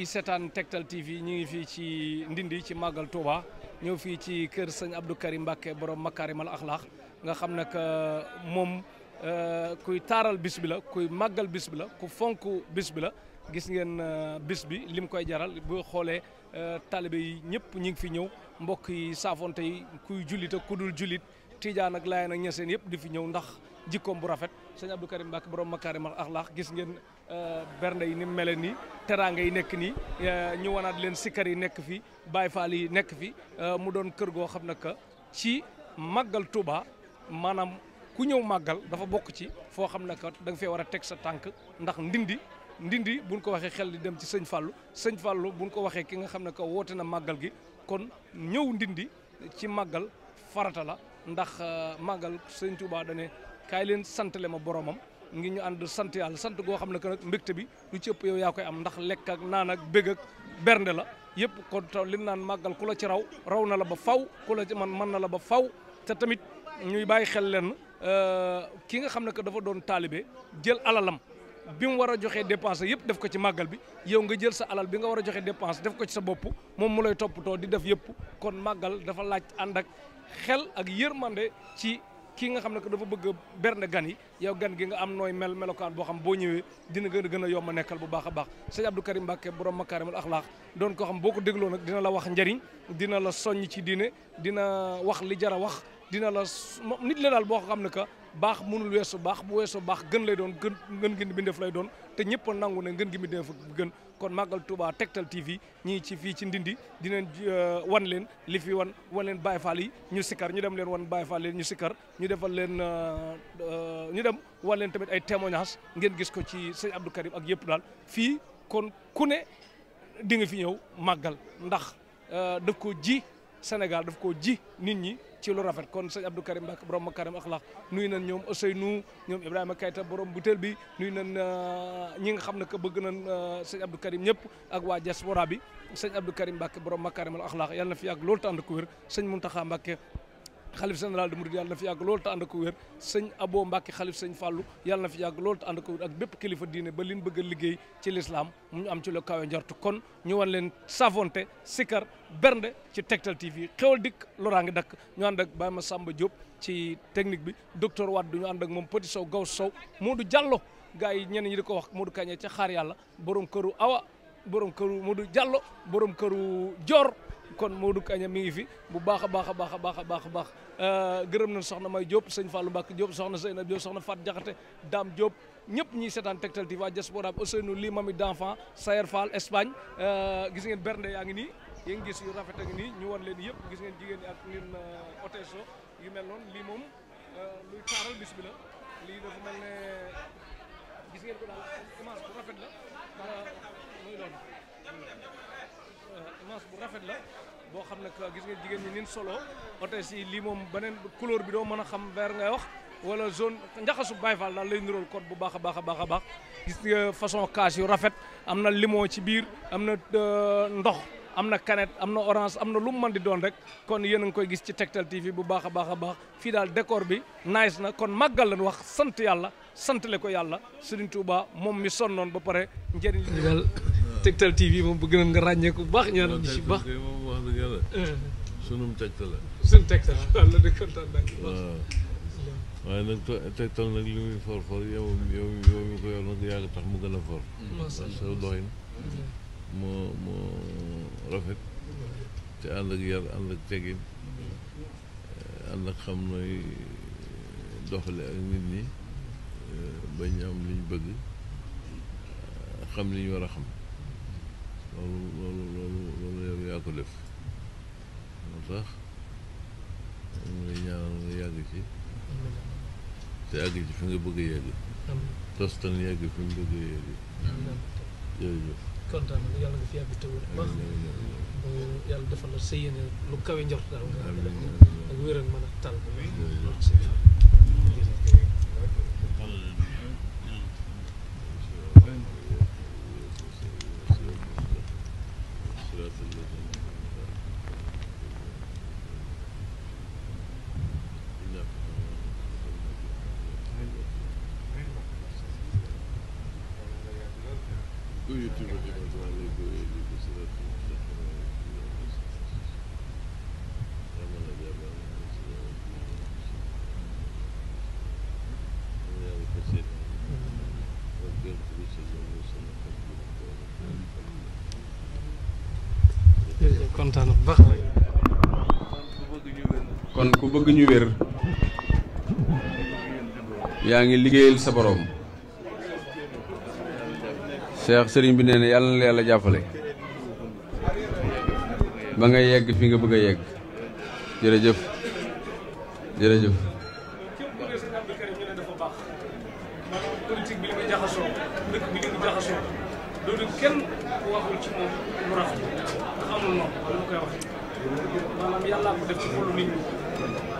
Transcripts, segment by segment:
seetaan Tektal TV ñu ngi fii ci Ndindi ci Màggal Touba ñëw fii ci kër sëñ Abdou Karim Mbacké borom Makarimal Akhlaq nga xam ne que moom kuy taaral bis bi la kuy màggal bis bi la ku fonk bis bi la gis ngeen bis bi lim koy jaral boo xoolee talibé yi ñëpp ñu ngi fi ñëw mbokk yi saafonte yi kuy jullit ak ku dul jullit Tijaan ak Laayeen ak Ñaseen yëpp di fi ñëw ndax jikkoom bu rafet sëñ Abdou Karim Mbacké borom Makarimal Akhlaq gis ngeen bernde yi ni mele nii teraanga yi nekk nii ñu wanaat leen sikkar yi nekk fi Baay Faal yi nekk fi mu doon kër goo xam ne que ci màggal Touba maanaam ku ñëw màggal dafa bokk ci foo xam ne que da nga fee war a teg sa tànk ndax ndindi buñ ko waxee xel di dem ci sëñ Fallou buñ ko waxee ki nga xam ne que woote na màggal gi kon ñëw ndindi ci màggal farata la ndax màggal sëñ Touba dane kaay leen santale ma boromam ngi ñu ànd sant yàlla sant goo xam ne que nag mbégte bi lu ci ëpp yow yaa koy am ndax lekk ak naan ak bég ak bernde la yëpp kon taw li naan màggal ku la ci raw na la ba faw ku la ci mën na la ba faw te tamit ñuy bàyyi xel leen ki nga xam ne que dafa doon taalibe jël alalam bi mu war a joxee dépense yëpp def ko ci màggal bi yow nga jël sa alal bi nga war a joxe dépense def ko ci sa bopp moom mu lay toppatoo di def yëpp kon màggal dafa laaj ànd ak xel ak yërmande ci kii nga xam ne que dafa bëgg bernde gan yi yow gan gi nga am nooy melokaan boo xam boo ñëwee dina gën a yomb a nekkal bu baax a baax sëñ Abdou Karim Mbacké borom Makarimal Akhlaq doon ko xam boo ko dégloo nag dina la wax njariñ dina la soññ ci diine dina wax li jar a wax dina la nit la daal boo xam ne que baax mënul weesu baax bu weesu baax gën lay doon gën gi bindeef lay doon te ñëpp a nangu ne ngën gi bindeef gën kon màggal Touba Tektal TV ñii ci fii ci Ndindi dinañ wan leen li fi wan leen Baye Fall yi ñu sikkar ñu dem leen wan Baye Fall yi ñu sikkar ñu defal leen ñu dem wan leen tamit ay témoignages ngeen gis ko ci sëñ Abdou Karim ak yëpp daal fii kon ku ne di nga fi ñëw màggal ndax daf ko ji Sénégal daf ko ji nit ñi ci lu rafet kon sëñ Abdou Karim Mbacké borom Makarimal Akhlaq nuyu nañ ñoom Ousseynou ñoom Ibrahima Kayta borom butéel bi nuyu nañ ñi nga xam ne que bëgg nañ sëñ Abdou Karim ñëpp ak waa diaspora bi sëñ Abdou Karim Mbacké borom Makarimal Akhlaq yàlla na fi yàgg loolu te ànd ko wér sëñ Mountakha Mbacké xalif général de Mouride yàlla na fi yàgg loolu te ànd ko wér sëñ Abo Mbacké xalif sëñ Fallou yàlla na fi yàgg loolu te ànd ko wér ak bépp kilifa diine ba liñ bëgg a liggéey ci l'islam mu ñu am ci lu kawe njort kon ñu wan leen savonte sikar bernde ci Tektal TV xewal dikk loraange dakk ñu ànd ak Baye Massamba Diop ci technique bi docteur Wade ñu ànd ak moom Petit Sow Gaw Sow Modou Diallo gars yi ñenn ñi di ko wax Modou Kañe ca xaar yàlla borom këru Awa borom këru Modou Diallo borom këru Dior kon Modou Kaña mi ngi fi bu baax a baax a baax a baax a baax a baax gërëm nañ soxna May Diop sëñ Fallou Mbacké Diop soxna Seyna Diop soxna Fat Diakhaté Dame Diop ñëpp ñiy seetaan Tektal TV waa diaspora Ousseynou lii mami d'enfant Sayer Fall Espagne gis ngeen bernde yaa ngi nii yéen gis yu rafet a ngi nii ñu wan leen yëpp gis ngeen jigéen ñi ak ngeen oteso yu mel noonu lii moom luy taaral bis bi la lii dafa mel ne gis ngeen ko daal image bu rafet la muy doon image bu rafet la boo xam ne gis ngeen jigéen ñi nin solo otes yi lii moom beneen couleur bi doo mën a xam vert ngay wax wala zone njaxasu Baye Fall daal lay nirool code bu baax a baax a baax a baax gis nga façon kaas yu rafet am na limon ci biir am na ndox am na canette am na orange am na lu mu mën di doon rek kon yéen a ngi koy gis ci Tektal TV bu baax a baax a baax fii daal décor bi nice na kon màggal lañ wax sant yàlla santale ko yàlla Serigne Touba moom mi sonnoon ba pare njëriñ li daal Tektal TV moom bëgg nañ nga ràññeeku bu baax ñaanal ñu si baax moom wax dëgg yàlla sunum Tektal la suñu Tektal la de kontaan naa waaye nag tegtal nag li muy for yow mi ko yor nag yàgg tax mu gën a for. sa doxin moo rafet te ànd ak yar ànd ak tegin ànd ak xam nooy doxale ak nit ñi bañ am liñ bëgg xam liñ war a xam loolu yow yaa ko def moo tax mu lay ñaanal nga yàgg ci te àgg ci fi nga bëgg a yegg tostan yegg fi nga bëgg a yegg jërëjëf kontaan na yàlla nga fi yàgg te wér baax yàlla defal la sa yéene lu kawe njort daal nga ak wér ak mën a tal kontaan bu baax kon ku bëgg ñu wér yaa ngi liggéeyal sa borom Cheikh sëriñ bi nee na yàlla na la yàlla jàppale ba nga yegg fi nga bëgg a yegg jërëjëf jërëjëf politique bi li muy jaxasoo dëkk bi li muy jaxasoo loolu kenn waxul ci moom lu rafet ndax amul noonu lu koy waxee maanaam yàllaa ko def ci xolu nit ñi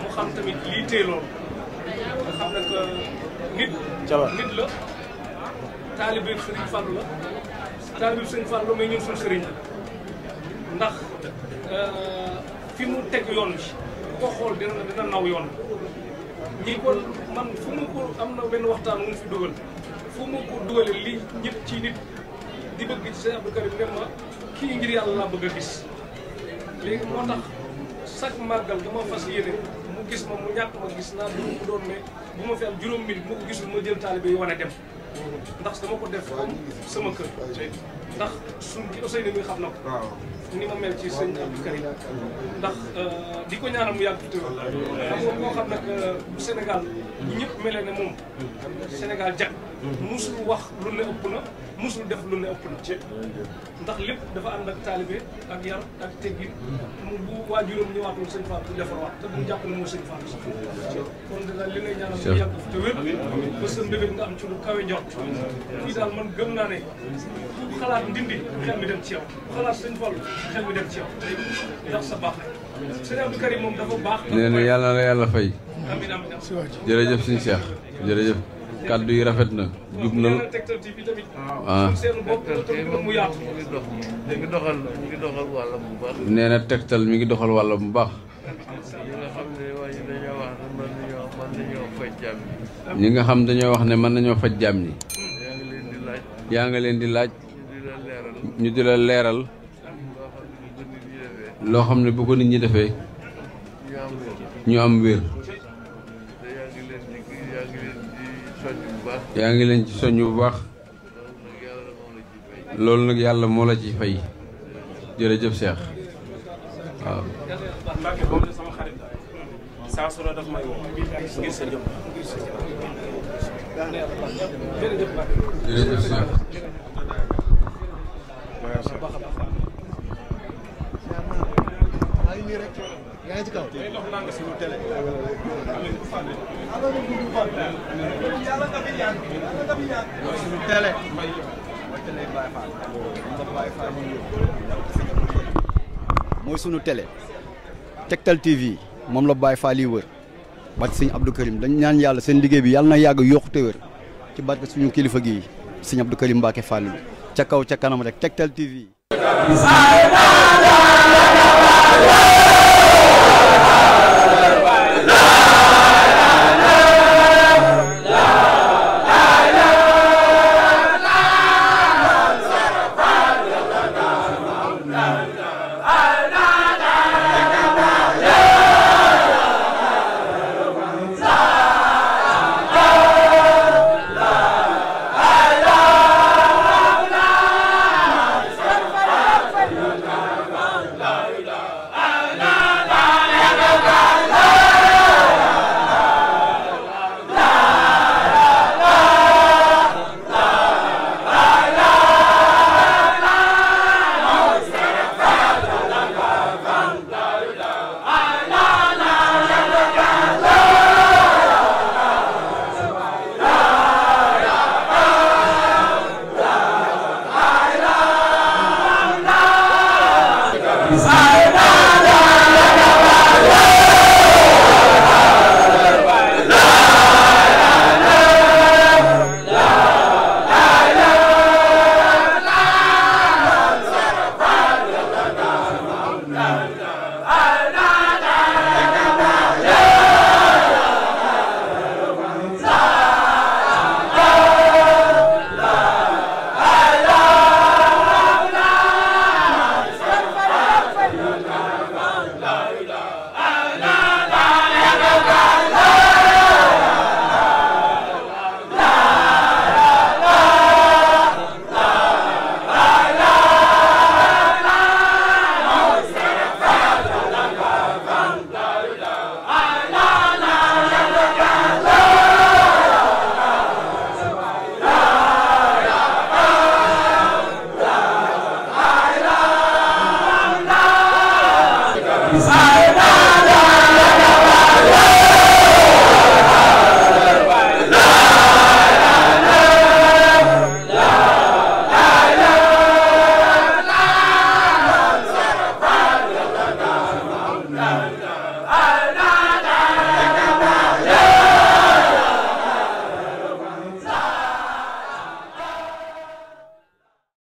mu xam tamit lii téye loolu nga xam ne que nit la taalibe Sëriñ Fallu la taalibe Sëriñ Fallu mais ñun suñu sëriñ la ndax fi mu teg yoon bi ko xool dina naw yoon ñi kon man fu mu ko am na benn waxtaan mu fi dugal fu mu ko dugale li ñëpp ci nit di bëgg ci Sëñ Abdou Karim ngeen ma kii ngir yàlla laa bëgg a gis léegi moo tax chaque màggal dama fas yéene mu gis ma mu ñàkk ma gis naa du doon ne bu ma fi am juróom minute bu ma ko gisul ma jël taalibe yi wane dem ndax dama ko def comme sama kër ndax suñ ki Ousseynou mi xam na ko ni ma mel ci Sëñ Abdou Karim ndax di ko ñaanal mu yàgg fi tëral xam nga koo xam nag bu Sénégal bu ñëpp melee ne moom Sénégal jag musul wax lu ne ëpp na musul def lu ne ëpp na ndax lépp dafa ànd ak taalibe ak yar ak teggin mu bu waajuram ñëwaatul Sëñ Fall du defar waat te bu jàpp ne moo Sëñ Fall sax kon dina li ngay ñaanal mu yàgg fi te wér ba sa mbébét nga am ci lu kawe njort fii daal man gëm naa ne ku xalaat ndindi xel mi dem ci yow ku xalaat Sëñ Fall xel mi dem ci yow ndax sa baax rek Sëñ Abdou Karim moom dafa baax nee na yàlla la yàlla fay amiin amiin jërëjëf suñu Cheikh jërëjëf kàddu yi rafet na jub na Tektal TV tamit ah seen bopp mu yaatu mu ngi doxal wàllam bu baax. nee na Tektal mi ngi doxal wàllam bu baax ñi nga xam ne waa dañoo wax ne man nañoo faj jàmm ñi ñi. nga xam dañoo wax ne mën nañoo faj jàmm ñi yaa ngi leen di laaj. yaa nga leen di laaj ñu di la leeral. ñu di la leeral loo xam ne bu ko nit ñi defee ñu am wér yaa ngi leen ci soññ bu baax loolu nag yàlla moo la ci fay jërëjëf Cheikh waaw Mbacke moom la sama xarit saa su daf may woo ngir sa jëm jërëjëf Mbacke jërëjëf Cheikh yaa ngi ci kaw suñu télé suñu télé mooy suñu télé Tektal TV moom la Baye Fall yi wër barke Sëñ Abdou Karim dañ ñaan yàlla seen liggéey bi yàlla na yàgg yokku te wër ci barke suñu kilifa gi Sëñ Abdou Karim Mbacke Fall ca kaw ca kanam rek Tektal TV